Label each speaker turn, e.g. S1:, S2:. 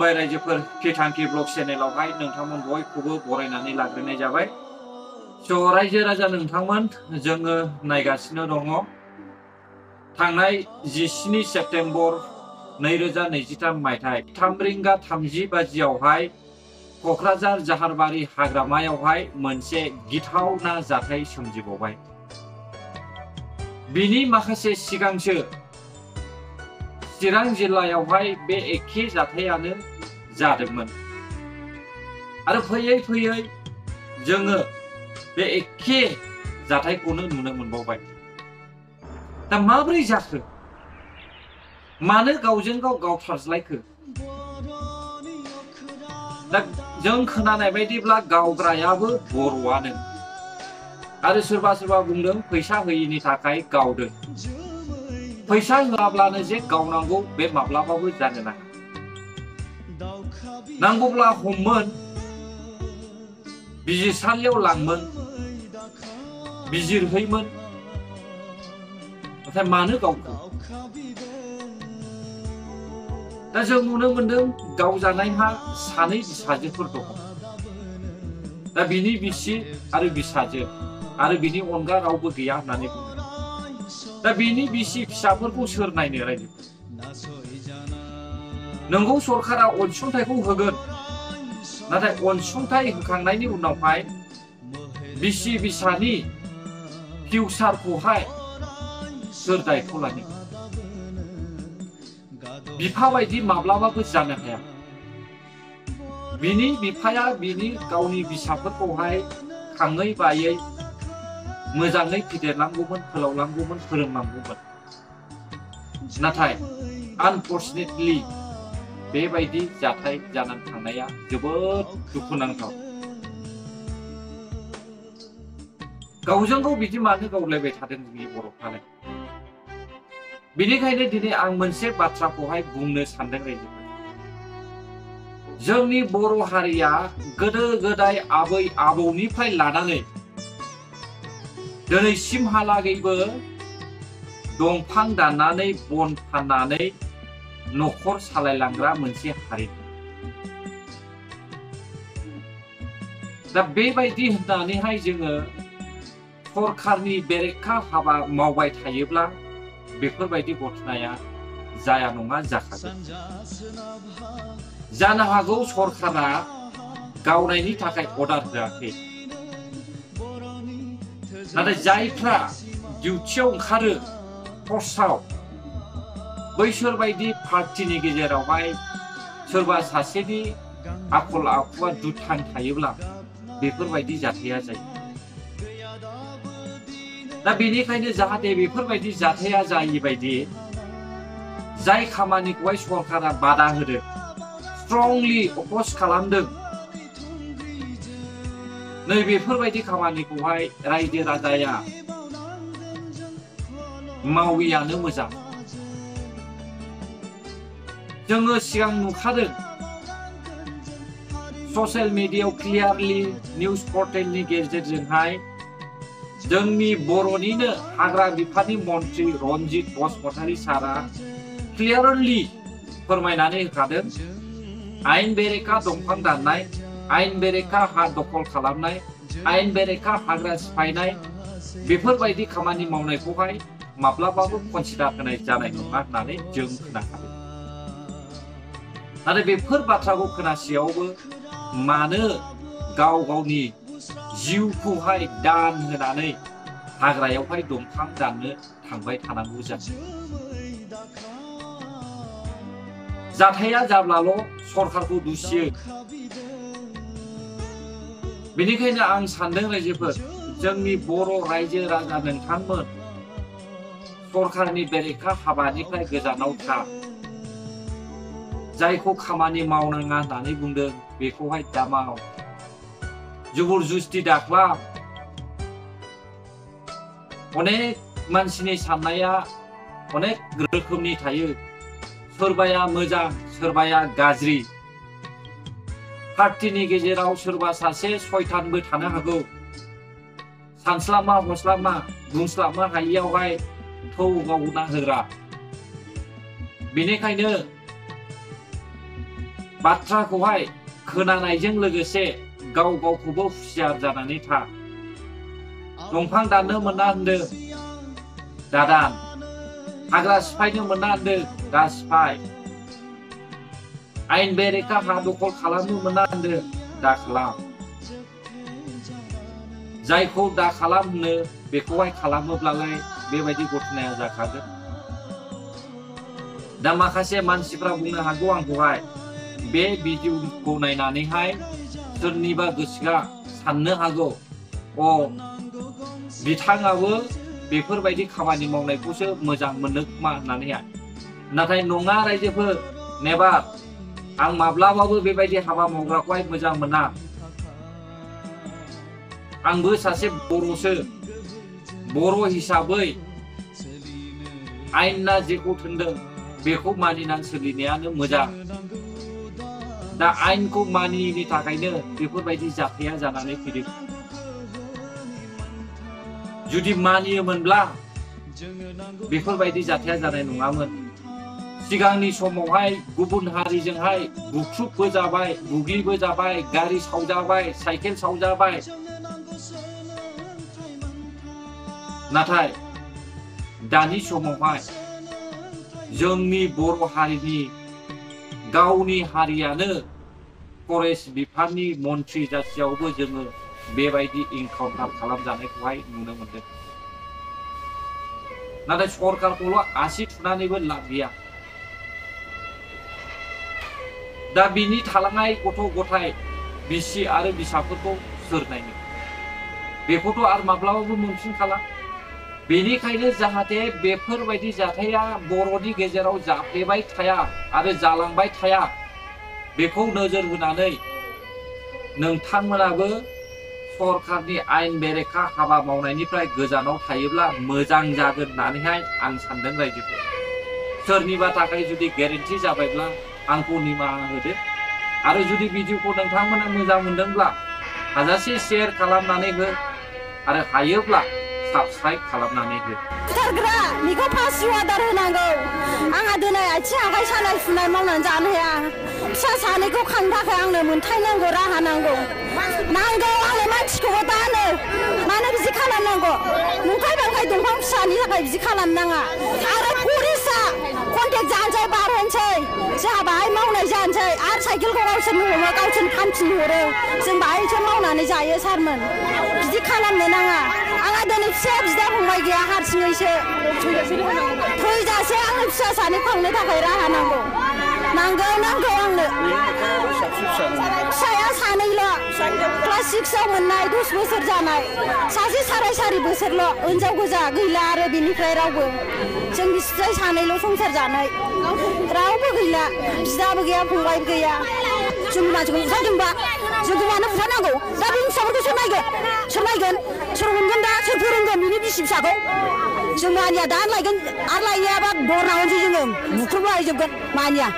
S1: खुलुमबाय रायजोफोर केथांखि ब्लग चेनेलावहाय नोंथांमोन बयखौबो बरायनानै लाग्रोनाय जाबाय। रायजो राजा नोंथांमोन जोङो नायगासिनो दङ थांनाय 17 सेप्तेम्बर 2023 मायथाइ 3:30 बाजियावहाय क'क्राझार जाहारबारि हाग्रामायावहाय मोनसे गिथावना जाथाय सोमजिबावबाय। बिनि माखासे सिगांसो चिरां जिल्लायावहाय बे एखे जाथायानो जादोंमोन आरो फैयै फैयै जोङो बे एखे जाथायखौनो नुनो मोनबावबाय। दा माबोरै जाखो? मानो गावजों गाव गावथारज्लायखो? दा जों खोनानाय बायदिब्ला गावग्रायाबो बर'आनो आरो सोरबा सोरबा बुंदों फैसा होयिनि थाखाय गावदों। फैसा होआब्लानो जे गावनांगौ बे माब्लाबाबो जानो नाङा। नांगौब्ला हममोन, बिजिरसालियाव लांमोन, बिजिरहैमोन, नाथाय मानो गावखो? दा जों नुनो मोनदों गावजानायहा सानै फिसाजोफोर दङ। दा बिनि बिसि आरो फिसाजो आरो बिनि अनगा रावबो गैया होननानै बुङो। दा बिनि बिसि फिसाफोरखौ सोर नायनो रायजो? नंगौ सरकारा अनसुंथाइखौ होगोन, नाथाय अनसुंथाइ होखांनायनि उनावहाय बिसि फिसानि फिउचारखौहाय सोर दायथ' लानो? बिफा बायदि माब्लाबाबो जानो हाया। बिनि बिफाया बिनि गावनि फिसाफोरखौहाय खाङै बायै मोजाङै फेदेरनांगौमोन, फोलावनांगौमोन, फोरोंनांगौमोन। नाथाय आनफर्चुनेटलि बेबायदि जाथाय जानानै थांनाया जोबोद दुखुनांथाव। गावजों गाव बिदि मानो गावलायबाय थादों जोंनि बर'फ्रालाय? बेनिखायनो दिनै आं मोनसे बाथ्राखौहाय बुंनो सानदों रायजोफोर। जोंनि बर' हारिया गोदो गोदाय आबै आबौनिफ्राय लानानै दिनैसिमहालागैबो दंफां दाननानै बन फाननानै न'खर सालायलांग्रा मोनसे हारि। दा बेबायदि होननानैहाय जोङो सरकारनि बेरेखा हाबा मावबाय थायोब्ला बेफोरबायदि घटनाया जाया नङा जाखागोन। जानो हागौ सरकारा गावनायनि थाखाय अर्डार होआखै, नाथाय जायफ्रा डिउटियाव ओंखारो पस्टआव बैसोर बायदि पार्टिनि गेजेरावहाय सोरबा सासेनि आखल आखुआ दुथां थायोब्ला बेफोरबायदि जाथाया जायो। दा बेनिखायनो जाहाथे बेफोरबायदि जाथाया जायिबायदि जाय खामानिखौहाय सरकारा बादा होदों, स्ट्रंलि अपोज खालामदों, नै बेफोरबायदि खामानिखौहाय रायजो राजाया मावियानो मोजां। जोङो सिगां नुखादों ससियेल मिडियायाव क्लियारलि निउज पर्टेलनि गेजेरजोंहाय जोंनि बर'निनो हाग्रा बिफाननि मन्त्रि रन्जित बसुमतारी सारा क्लियारलि फोरमायनानै होखादों आयेन बेरेखा दंफां दाननाय, आयेन बेरेखा हा दखल खालामनाय, आयेन बेरेखा हाग्रा सिफायनाय बेफोरबायदि खामानि मावनायखौहाय माब्लाबाबो कनसिडार होनाय जानाय नङा होननानै जों खोनाखादों। नाथाय बेफोर बाथ्राखौ खोनासेयावबो मानो गाव गावनि जिउखौहाय दान होनानै हाग्रायावहाय दंफां दाननो थांबाय थानांगौ जायो? जाथाया जाब्लाल' सरकारखौ दुसियो। बेनिखायनो आं सानदों रायजोफोर, जोंनि बर' रायजो राजा नोंथांमोन सरकारनि बेरेखा हाबानिफ्राय गोजानाव था। जायखौ खामानि मावनाङा होननानै बुंदों बेखौहाय दा माव। जुबुर जुस्ति दाख्लाम। अनेक मानसिनि साननाया अनेक रोखोमनि थायो। सोरबाया मोजां, सोरबाया गाज्रि। पार्टिनि गेजेराव सोरबा सासे सयतानबो थानो हागौ। सानस्लाबा हस्लाबा बुंस्लाबनो हायियावहाय थौ गावना होग्रा। बेनिखायनो बाथ्राखौहाय खोनानायजों लोगोसे गाव गावखौबो हुसियार जानानै था। दंफां दाननो मोना होनदों दादा, हाग्रा सिफायनो मोना होनदों दा सिफाय, आयेन बेरेखा हा दखल खालामनो मोना होनदों दा खालाम। जायखौ दा खालाम होनो बेखौहाय खालामोब्लालाय बेबायदि घटनाया जाखागोन। दा माखासे मानसिफ्रा बुंनो हागौ आंखौहाय बे भिडिअखौ नायनानैहाय सोरनिबा गोसोआ साननो हागौ, अ बिथाङाबो बेफोरबायदि खामानि मावनायखौसो मोजां मोनो खोमा होननानैहाय। नाथाय नङा रायजोफोर, नेभार। आं माब्लाबाबो बेबायदि हाबा मावग्राखौहाय मोजां मोना। आंबो सासे बर'सो, बर' हिसाबै आयेना जेखौ थिनदों बेखौ मानिनानै सोलिनायानो मोजां। दा आयेनखौ मानियैनि थाखायनो बेफोरबायदि जाथाया जानानै फैदों। जुदि मानियोमोनब्ला बेफोरबायदि जाथाया जानाय नङामोन। सिगांनि समावहाय गुबुन हारिजोंहाय बुख्रुबबो जाबाय, बुग्लिबो जाबाय, गारि सावजाबाय, साइकेल सावजाबाय। नाथाय दानि समावहाय जोंनि बर' हारिनि गावनि हारियानो फरेस्ट बिफाननि मन्थ्रि जासेयावबो जोङो बेबायदि इनकाउन्टार खालामजानायखौहाय नुनो मोनदों। नाथाय सरकारखौल' आसि थुनानैबो लाब गैया। दा बिनि थालांनाय गथ' गथाय बिसि आरो बिसाफोरखौ सोर नायनो? बेखौथ' आरो माब्लाबाबो मोनफिनखाला। बेनिखायनो जाहाथे बेफोरबायदि जाथाया बर'नि गेजेराव जाफ्लेबाय थाया आरो जालांबाय थाया, बेखौ नोजोर होनानै नोंथांमोनाबो सरकारनि आयेन बेरेखा हाबा मावनायनिफ्राय गोजानाव थायोब्ला मोजां जागोन होननानैहाय आं सानदों रायजोफोर। सोरनिबा थाखाय जुदि गेरेन्टि जाबायब्ला आंखौ निमाहा होदो। आरो जुदि भिडिअखौ नोंथांमोना मोजां मोनदोंब्ला हाजासे शेयार खालामनानै हो आरो हायोब्ला साबस्क्राइब खालामनानै हो।
S2: बुथारग्रा बेखौ फासि अर्डार होनांगौ। आंहा दिनै आथिं आखाइ सानाय सुनाय मावनानै जानो हाया। फिसा सानैखौ खांनो थाखाय आंनो मोनथाय नांगौ, राहा नांगौ। आंनो मानसिखौबो दानो। मानो बिदि खालामनांगौ? नंखाय बांखाय दंफां फिसानि थाखाय बिदि खालामनाङा। आरो पुलिसआ कन्टेक्ट जानोसै, बार होनोसै, जोंहा बाहाय मावनाय जानोसै। आरो साइकेलखौ गावसोरनो हमो, गावसोरनो फानफिनहरो। जों बाहायसो मावनानै जायो सारमोन। बिदि खालामनो नाङा। आंहा दिनै फिसा बिदा फंबाय गैया, हारसिङैसो थैजासे आंनो फिसा सानै खांनो थाखाय राहा नांगौ। नांगौ आंनो। फिसाया सानैल', क्लास 6आव मोननाय, 10 बोसोर जानाय। सासे 4.5 बोसोरल', हिनजाव गोजा गैला आरो बेनिफ्राय रावबो। जों बिसिजाय सानैल' संसार जानाय, रावबो गैला। बिदाबो गैया, फंबायबो गैया। जों मानसिखौ बुथारदोंबा जोंखौ मानो बुथारनांगौ? दा बे फिसाफोरखौ सोर नायगोन? सोर हमगोन दा? सोर फोरोंगोन बिनि बिसि फिसाखौ? जों मानिया, दा लायगोन। आरो लायनायाबा बरनावनोसै जोङो, बुख्रुबलायजोबगोन। मानिया।